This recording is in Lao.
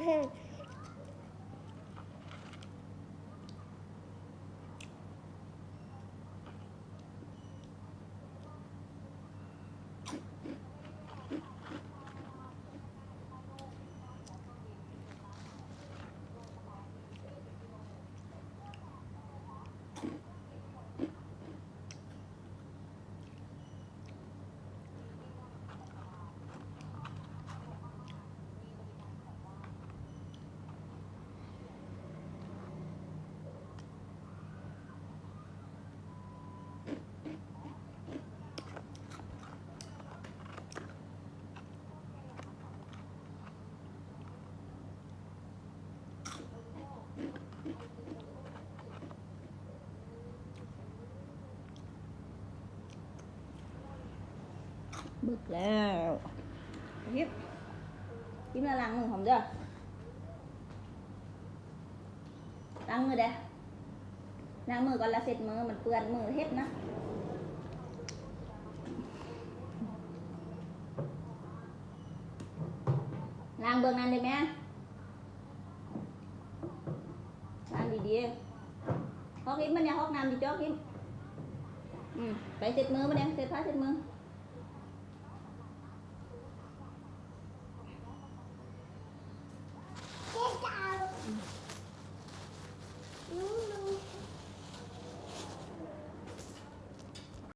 ເບິດແລ້ວ. ກິນ ກິນແລ້ວລ້າງມືພ້ອມເດີ້. ລ້າງມືເດີ້. ລ້າງມືກ່ອນລະເຊັດມື, ມັນເປື້ອນມືເຮັດນະ. ລ້າງເບື້ອງນັ້ນເດ້ແມ່. ລ້າງດີໆ. ຮອກອີກມັນ ຢ່າຮອກນ້ຳ ຊິຈອກອີກ. ອືມ ໄປເຊັດມືບັດນີ້, ເຊັດຜ້າເຊັດມື.